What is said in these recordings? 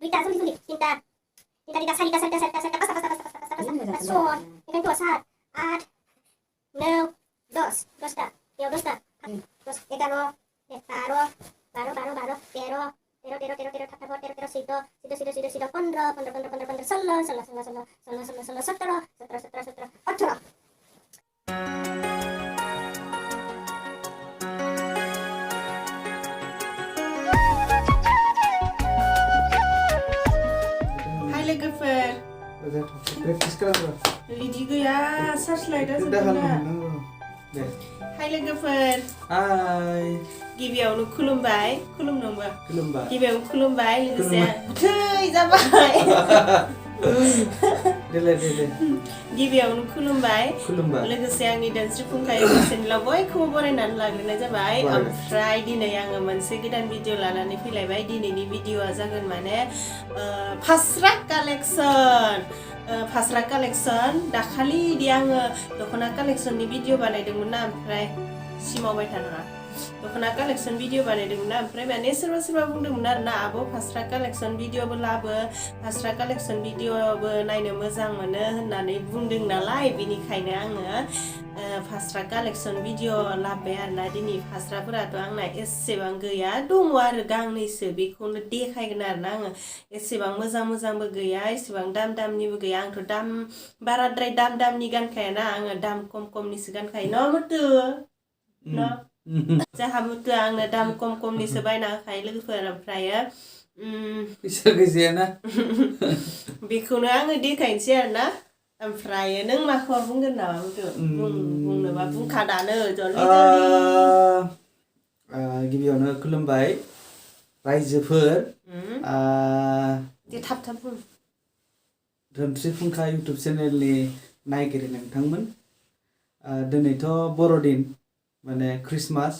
Duita, sulit. Tinta, salita, son. Ikan dua saat. 8, 9, 10. Dosta. Yo, dosta. Dos, egalo. Baro. Tero. Sido. Pondro. 17. 18. लोगोफोर practice खालामो बिदि गैया सार्चलाइटआ दे हाय लोगोफोर हाय गिबियावनो खुलुमबाय खुलुमनोबो गिबियावनो खुलुमबाय लोगोसे थै जाबाय दे गिबियावनो खुलुमबाय लोगोसे आंनि धोनस्रि फुंखा इउटिउब चेनेलाव बयखौबो बरायनानै लाग्रोनाय जाबाय ओमफ्राय दिनै आङो मोनसे गोदान भिडिअ लानानै फैलायबाय दिनैनि भिडिअआ जागोन माने फास्रा कालेक्सन दाखालि दि आङो दख'ना कालेक्सननि भिडिअ बानायदोंमोन ना ओमफ्राय सिमावबाय थानाङा दख'ना कालेक्सन भिडिअ बानायदोंमोन ना ओमफ्राय माने सोरबा बुंदोंमोन आरोना आब' फास्रा कालेक्सन भिडिअबो लाबो फास्रा कालेक्सन भिडिअबो नायनो मोजां मोनो होननानै बुंदों नालाय बेनिखायनो आङो फास्रा कालेक्सन भिडिअ लाबोबाय आरोना दिनै फास्राफोराथ' आंना एसेबां गैया दङ आरो गांनैसो बेखौनो देखायगोन आरोना आङो एसेबां मोजांबो गैया एसेबां दामनिबो गैया आंथ' बाराद्राय दामनि गानखायाना आङो दाम खमनिसो गानखायो न' मुथु न' जाहा मुथुआ आंनो दाम खमनिसो बायना होखायो लोगोफोर ओमफ्रायो फैसा गैजायाना बेखौनो आङो देखायनोसै आरोना ओमफ्राय नों माखौ बुंगोन नामा मुथु बुंनोबा बुंखादानो जल्दि गिबियावनो खुलुमबाय रायजोफोर दे थाब बुं धोनस्रि फुंखा इउटिउब चेनेलनि नायगिरि नोंथांमोन दिनैथ' बर'दिन माने क्रिसमास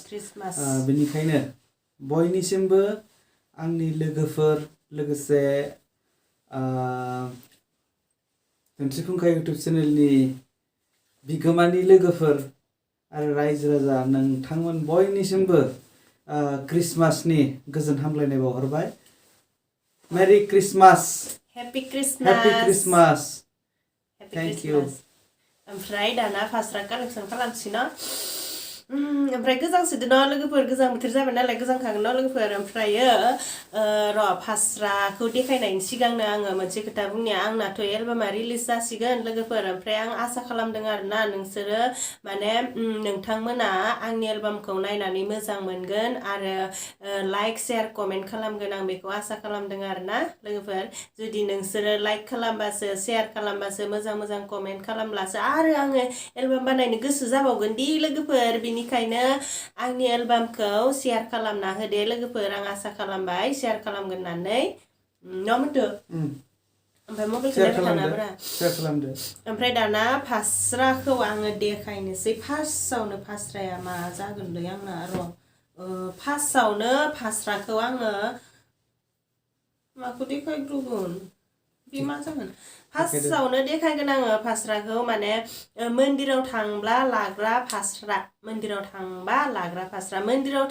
बेनिखायनो बयनिसिमबो आंनि लोगोफोर लोगोसे धोनस्रि फुंखा इउटिउब चेनेलनि बिगोमानि लोगोफोर आरो रायजो राजा नोंथांमोन बयनिसिमबो क्रिसमासनि गोजोन हामलायनाय बावहरबाय merry Christmas happy Christmas thank you ओमफ्राय दाना फास्रा कालेक्सन खालामसै न ओमफ्राय गोजांसोदो न लोगोफोर गोजां बोथोर जाबाय नालाय गोजांखागोन न लोगोफोर ओमफ्रायो र' फास्राखौ देखायनायनि सिगांनो आङो मोनसे खोथा बुंनिया आंनाथ' एलबामा रिलिज जासिगोन लोगोफोर ओमफ्राय आं आसा खालामदों आरोना नोंसोरो माने नोंथांमोना आंनि एलबामखौ नायनानै मोजां मोनगोन आरो लाइक शेयार कमेन्ट खालामगोन आं बेखौ आसा खालामदों आरोना लोगोफोर जुदि नोंसोरो लाइक खालामबासो शेयार खालामबासो मोजां कमेन्ट खालामब्लासो आरो आङो एलबाम बानायनो गोसो जाबावगोन दि लोगोफोर बेनिखायनो आंनि एलबामखौ शेयार खालामना होदे लोगोफोर आं आसा खालामबाय शेयार खालामगोन होननानै न' मुथु ओमफ्राय मबाइलखौ नायबाय थानाब्रा शेयार खालामदो ओमफ्राय दाना फास्राखौ आङो देखायनोसै फार्स्टआवनो फास्राया मा जागोनलै आंना र' फार्स्टआवनो फास्राखौ आङो माखौ देखायग्रोगोन बे मा जागोन फार्स्टआवनो देखायगोन आङो फास्राखौ माने मन्दिराव थांब्ला लाग्रा फास्रा मन्दिराव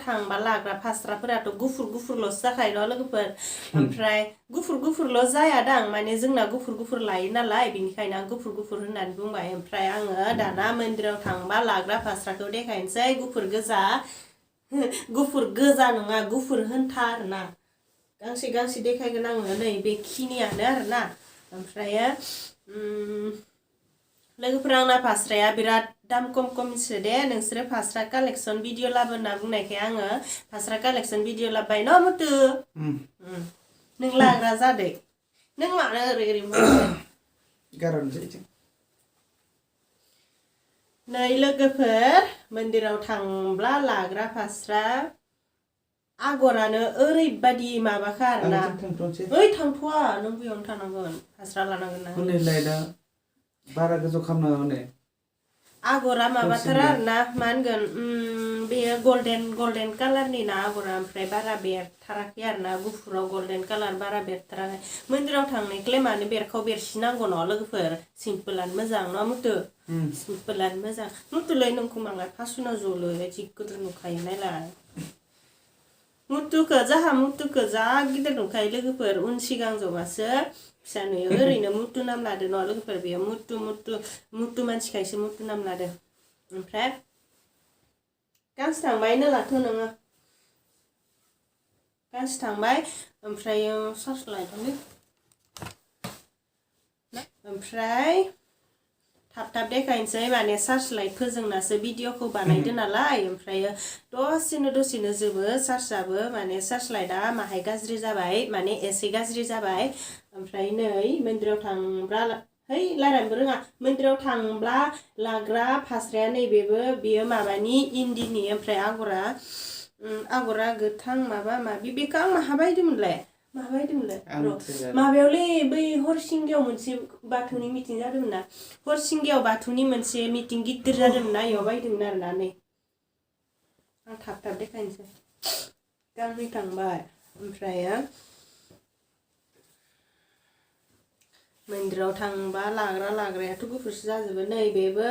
थांबा लाग्रा फास्राफोराथ' गुफुरल'सो जाखायो न' लोगोफोर ओमफ्राय गुफुरल' जायादां माने जोंना गुफुर लायो नालाय बेनिखायनो आं गुफुर होननानै बुंबाय ओमफ्राय आङो दाना मन्दिराव थांबा लाग्रा फास्राखौ देखायनोसै गुफुर गोजा नङा गुफुर होनथा आरोना गांसे देखायगोन आङो नै बेखिनियानो आरोना ओमफ्रायो लोगोफोर आंना फास्राया बिराद दाम खमसो दे नोंसोरो फास्रा कालेक्सन भिडिअ लाबो होनना बुंनायखाय आङो फास्रा कालेक्सन भिडिअ लाबोबाय न' मुथु नों लाग्रा जादो नों मानो ओरै नै लोगोफोर मन्दिराव थांब्ला लाग्रा फास्रा आगरानो ओरैबादि माबाखा आरोना ओइ थांथ'वा नों बेयावनो थानांगोन फास्रा लानांगोन ना हनै लाइटआ बारा गोजौ खालामनाङा हनै आगरा माबाथार आरोना मा होनगोन बेयो गल्डेन कालारनि ना आगरा ओमफ्राय बारा बेरथाराखै आरोना गुफुराव गल्डेन कालार बारा बेरथाराखै मन्दिराव थांनायखौलाय मानो बेरखाव बेरसिनांगौ न' लोगोफोर सिम्पोलानो मोजां न' मुथु सिम्पोलानो मोजां मुथुलै नोंखौ मालाय फासुना ज'लै जि गोदोर नुखायो नायलाय मुथुखौ जाहा मुथुखौ जा गिदिर नुखायो लोगोफोर उन सिगां जबासो फिसा नुयो ओरैनो मुथु नाम लादो न' लोगोफोर बेयो मुथु मानसिखायसो मुथु नाम लादो ओमफ्राय गांसे थांबाय नोलाथ' नोङो गांसे थांबाय ओमफ्राय चार्ज लायदोंलै ओमफ्राय थाब देखायनोसै माने चार्ज लाइट फोजोंनासो भिडिअखौ बानायदो नालाय ओमफ्राय दसेनो जोबो चार्जआबो माने चार्ज लाइटआ माहाय गाज्रि जाबाय माने एसे गाज्रि जाबाय ओमफ्राय नै मन्दिराव थांब्ला है लायरायनोबो रोङा मन्दिराव थांब्ला लाग्रा फास्राया नैबेबो बेयो माबानि इन्दिनि ओमफ्राय आगरा गोथां माबा माबि बेखौ आं माहा बायदोंमोनलाय माबायावलै बै हरसिंगायाव मोनसे बाथौनि मिटिं जादोंमोन ना हरसिंगायाव बाथौनि मोनसे मिटिं गिदिर जादोंमोन ना इयाव बायदोंमोन आरोना नै आं थाब देखायनोसै गांनै थांबाय ओमफ्राय मन्दिराव थांबा लाग्रायाथ' गुफुरसो जाजोबो नैबेबो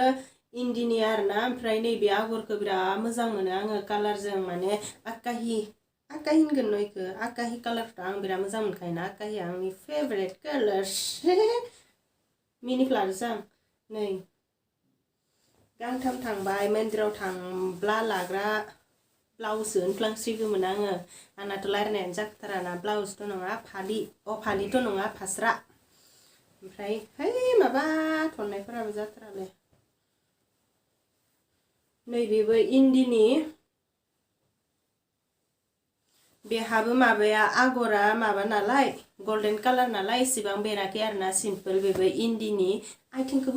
इन्दिनि आरोना ओमफ्राय नैबे आगरखौ बिराद मोजां मोनो आङो कालारजों माने आकाहि होनगोन न' इखो आकाहि कालारखौ आं बिराद मोजां मोनखायोना आकाहिया आंनि फेभरेट कालार मिनिखौ लानोसै आं नै गांथाम थांबाय मन्दिराव थांब्ला लाग्रा ब्लाउसो होनफ्लांसिगौमोन आङो आंनाथ' रायलायनायानो जाथाराना ब्लाउसथ' नङा फालिथ' नङा फास्रा ओमफ्राय है माबा थन्नायफोराबो जाथारालै नैबेबो इन्दिनि बेहाबो माबाया आगरा माबा नालाय गल्डेन कालार नालाय इसेबां बेराखै आरोना सिम्पोल बेबो इन्दिनि आथिंखौ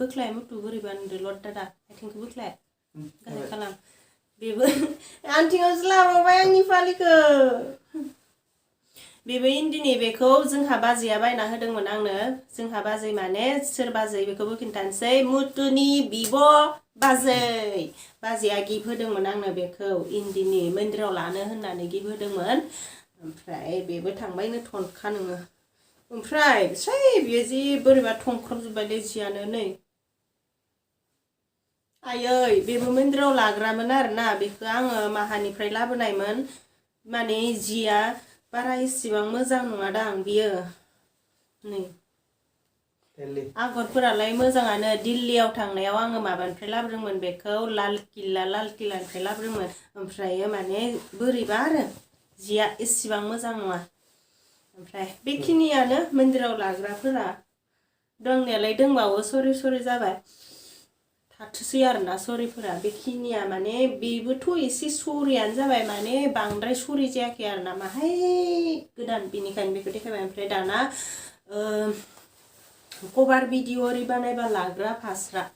बोख्लाय मुथु बोरैबा नुदो लद्दादा आथिंखौ बोख्लाय गाहाय खालाम बेबो आथिङावसो लाबावबाय आंनि फालिखौ बेबो इन्दिनि बेखौ जोंहा बाजैया बायना होदोंमोन आंनो जोंहा बाजै माने सोर बाजै बेखौबो खिन्थानोसै मुथुनि बिब' बाजैया गिफ्ट होदोंमोन आंनो बेखौ इन्दिनि मन्दिराव लानो होननानै गिफ्ट होदोंमोन ओमफ्राय बेबो थांबायनो थनखा नोङो ओमफ्राय बियो जि बोरैबा थंख्रबजोब्बायलै जियानो नै आयै बेबो मन्दिराव लाग्रामोन आरोना बेखौ आङो माहानिफ्राय लाबोनायमोन माने जिया बारा इसेबां मोजां नङादां बियो नै आगरफोरालाय मोजाङानो दिल्लीयाव थांनायाव आङो माबानिफ्राय लाबोदोंमोन बेखौ लाल किल्लानिफ्राय लाबोदोंमोन ओमफ्राय माने बोरैबा आरो जिया इसेबां मोजां नङा ओमफ्राय बेखिनियानो मन्दिराव लाग्राफोरा दंनायालाय दंबावो सरि जाबाय थाथोसै आरोना सरिफोरा बेखिनिया माने बेबोथ' एसे सरियानो जाबाय माने बांद्राय सरि जायाखै आरोना माहाय गोदान बेनिखायनो बेखौ देखायबाय ओमफ्राय दाना कभार भिडिअ ओरै बानायबा लाग्रा फास्रा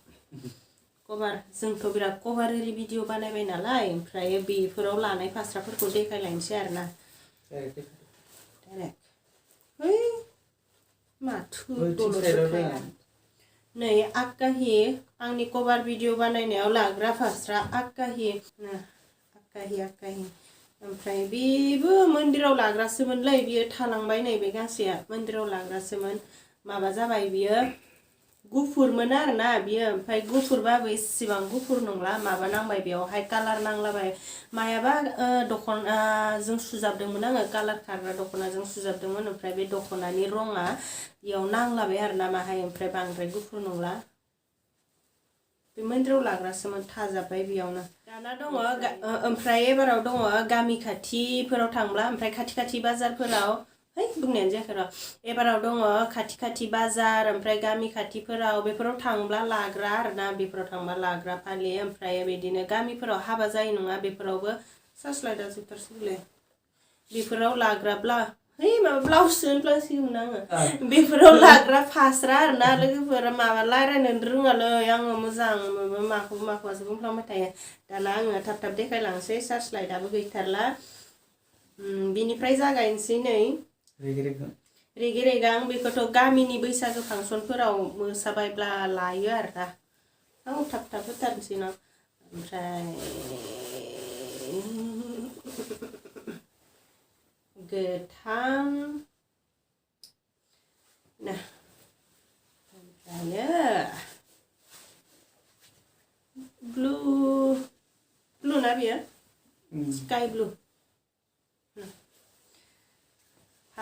कभार जोंथ' बिराद कभार ओरै भिडिअ बानायबाय नालाय ओमफ्राय बेफोराव लानाय फास्राफोरखौ देखायलायनोसै आरोना डाइरेक्ट है माथो दल'सोखाया नै आकाहि आंनि कभार भिडिअ बानायनायाव लाग्रा फास्रा आकाहि ओमफ्राय बेबो मन्दिराव लाग्रासोमोनलै बियो थालांबाय नै बे गांसेया मन्दिराव लाग्रासोमोन माबा जाबाय बियो गुफुरमोन आरोना बियो ओमफ्राय गुफुरबाबो इसेबां गुफुर नंला माबा नांबाय बेयावहाय कालार नांलाबाय मायाबा दख'नाजों सुजाबदोंमोन आङो कालार खारग्रा दख'नाजों सुजाबदोंमोन ओमफ्राय बे दख'नानि रङा बेयाव नांलाबाय आरोना माहाय ओमफ्राय बांद्राय गुफुर नंला बे मन्दिराव लाग्रासोमोन थाजाब्बाय बेयावनो दाना दङ ओमफ्राय एबाराव दङ गामि खाथिफोराव थांब्ला ओमफ्राय खाथि बाजारफोराव है बुंनायानो जायाखै र' एबाराव दङ खाथि बाजार ओमफ्राय गामि खाथिफोराव बेफोराव थांब्ला लाग्रा आरोना बेफोराव थांबा लाग्रा फालि ओमफ्राय बिदिनो गामिफोराव हाबा जायो नङा बेफोरावबो सासलायदा जोबथारसिगोनलै बेफोराव लाग्राब्ला है माबा ब्लाउससो होनफ्लांसिगौमोन आङो बेफोराव लाग्रा फास्रा आरोना लोगोफोर माबा रायलायनो रोङालै आङो मोजां माखौबासो बुंफ्लांबाय थायो दाना आङो थाब देखायलांसै सार्च लाइटआबो गैथारला बिनिफ्राय जागायनोसै नै रेगे रेगां बेखौथ' गामिनि बैसागो फांसनफोराव मोसाबायब्ला लायो आरोना आं थाब होथारनोसै न' ओमफ्राय गोथां ओमफ्रायो ब्लु ना बियो स्काइ ब्लु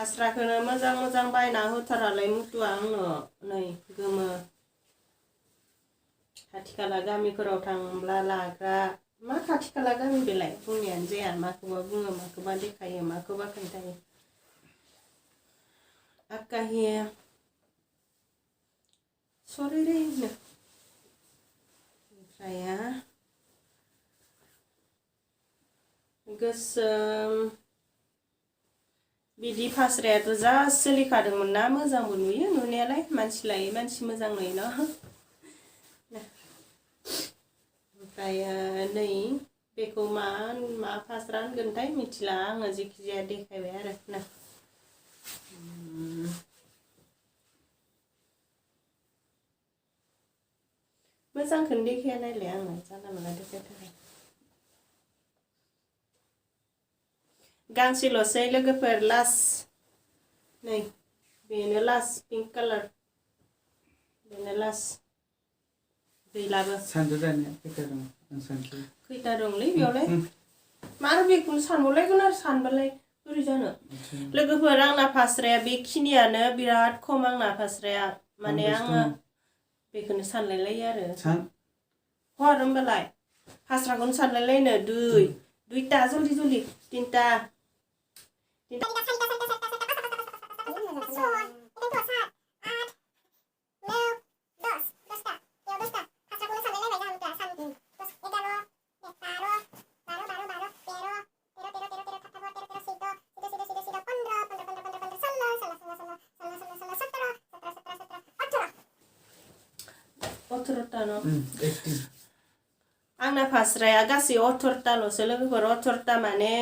फास्राखौनो मोजां मोजां बायना होथारालाय मुतुआ आंनो नै गोमो खाथि खाला गामिफोराव थांब्ला लाग्रा मा खाथि खाला गामि बेलाय बुंनायानो जाया माखौबा बुङो माखौबा देखायो माखौबा खोन्थायो आकाहिया सरिरैनो ओमफ्राया गोसोम बिदि फास्रायाथ' जा सोलिखादोंमोन ना मोजांबो नुयो नुनायालाय मानसि लायै मानसि मोजां नुयो ना ओमफ्राय नै बेखौ मा फास्रा होनगोनथाय मिथिला आङो जेखिजाया देखायबाय आरो ना मोजांखौनो देखाया नायलाय आङो जानला मोनला देखायथारो गांसेल'सै लोगोफोर लास्ट नै बेनो लास्ट पिंक कालार बेनो लास्ट गैलाबो सानदो दानिया खैथा दं आं सानसै खैथा दंलै बेयावलाय मारो बेखौनो सानबावलायगोन आरो सानबालाय बोरै जानो लोगोफोर आंना फास्राया बेखिनियानो बिराद खम आंना फास्राया माने आङो बेखौनो सानलायलायो आरो हर होमबालाय फास्राखौनो सानलायलायनो दुइटा जल्दि जल्दि तिनटा आंना फास्राया गासै 18टाल'सो लोगोफोर 18टा माने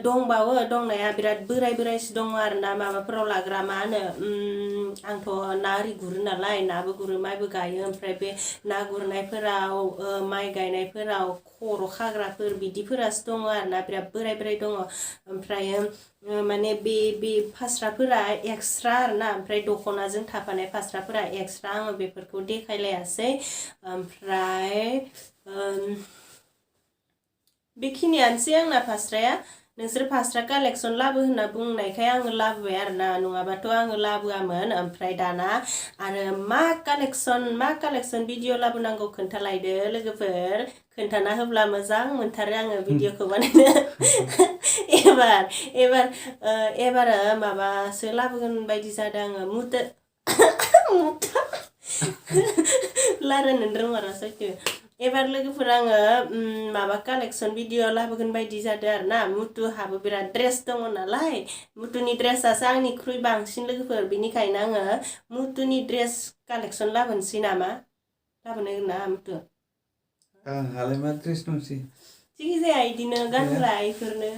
दंबावो दंनाया बिराद बोराय बोरायसो दङ आरोना माबाफोराव लाग्रा मा होनो आंथ' ना आरि गुरो नालाय नाबो गुरो माइबो गायो ओमफ्राय बे ना गुरनायफोराव माइ गायनायफोराव खर' खाग्राफोर बिदिफोरासो दङ आरोना बिराद बोराय बोराय दङ ओमफ्राय माने बे फास्राफोरा एक्सट्रा आरोना ओमफ्राय दख'नाजों थाफानाय फास्राफोरा एक्सट्रा आङो बेफोरखौ देखायलायासै ओमफ्राय बेखिनियानोसै आंना फास्राया नोंसोर फास्रा कालेक्सन लाबो होनना बुंनायखाय आङो लाबोबाय आरोना नङाबाथ' आङो लाबोआमोन ओमफ्राय दाना आरो मा कालेक्सन भिडिअ लाबोनांगौ खोन्थालायदो लोगोफोर खोन्थाना होब्ला मोजां मोनथारो आङो भिडिअखौ बानायनो एबार माबासो लाबोगोन बायदि जादों आङो लारायनो रोंमारासैसो एबार लोगोफोर आङो माबा कालेक्सन भिडिअ लाबोगोन बायदि जादों आरोना मुथुहाबो बिराद ड्रेस दङ नालाय मुथुनि ड्रेसासो आंनिख्रुइ बांसिन लोगोफोर बेनिखायनो आङो मुथुनि ड्रेस कालेक्सन लाबोनोसै नामा लाबोनो ना मुथु आंहालाय मा ड्रेस दंसै जायखिजाया बिदिनो गानग्रा इफोरो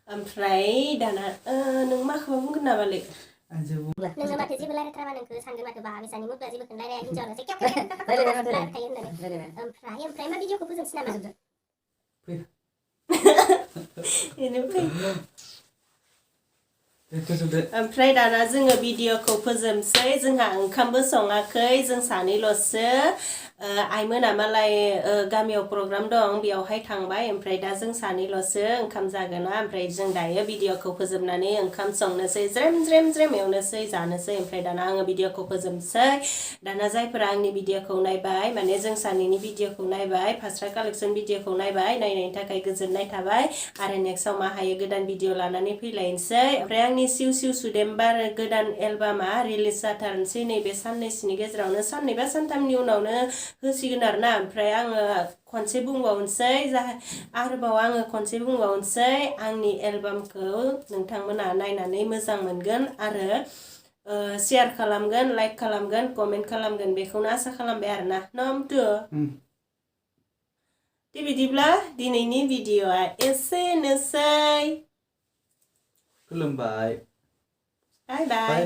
ओमफ्राय दाना नों माखौबा बुंगोन नामालै नोङो माथो जेबो रायलायथाराबा नोंखौ सानगोन माथो बा बिसानि मुथुआ जेबो रायलाया हिन्जावलासो ओमफ्राय मा भिडिअखौ फोजोबसै नामा ओमफ्राय दाना जोङो भिडिअखौ फोजोबसै जोंहा ओंखामबो सङाखै जों सानैल'सो आइमोना मालाय गामियाव प्रग्राम दं बेयावहाय थांबाय ओमफ्राय दा जों सानैल'सो ओंखाम जागोना ओमफ्राय जों दायो भिडिअखौ फोजोबनानै ओंखाम संनोसै ज्रेम एवनोसै जानोसै ओमफ्राय दाना आङो भिडिअखौ फोजोबसै दाना जायफोरा आंनि भिडिअखौ नायबाय माने जों सानैनि भिडिअखौ नायबाय फास्रा कालेक्सन भिडिअखौ नायबाय नायनायनि थाखाय गोजोननाय थाबाय आरो नेक्स्टआव मा हायो गोदान भिडिअ लानानै फैलायनोसै ओमफ्राय आंनि सिउ सुदेमबार गोदान एलबामा रिलिज जाथारनोसै नैबे साननैसोनि गेजेरावनो साननै बा सानथामनि उनावनो होसिगोन आरोना ओमफ्राय आङो खनसे बुंबावनोसै आंनि एलबामखौ नोंथांमोना नायनानै मोजां मोनगोन आरो शेयार खालामगोन लाइक खालामगोन कमेन्ट खालामगोन बेखौनो आसा खालामबाय आरोना नमतु बिदिब्ला दिनैनि भिडिअआ एसेनोसै खुलुमबाय बाय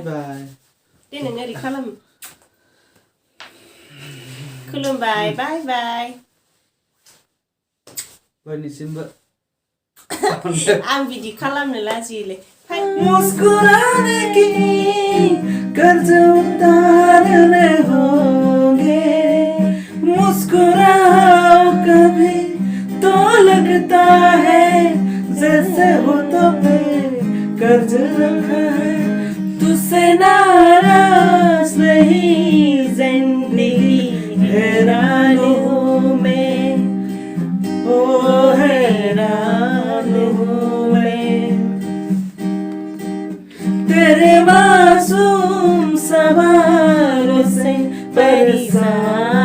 बाय दे नों ओरै खालाम खुलुमबाय बाय बाय बयनिसिमबो आं बिदि खालामनो लाजियोलै मुस्कुराने की कर्ज उतारने होंगे मुस्कुराओ कभी तो लगता है जैसे हो तो कर्ज रखा है तुझसे नाराज नहीं जिंदगी हैरान हूँ मैं ओ हैरान हूँ मैं तेरे मासूम सवालों से परेशान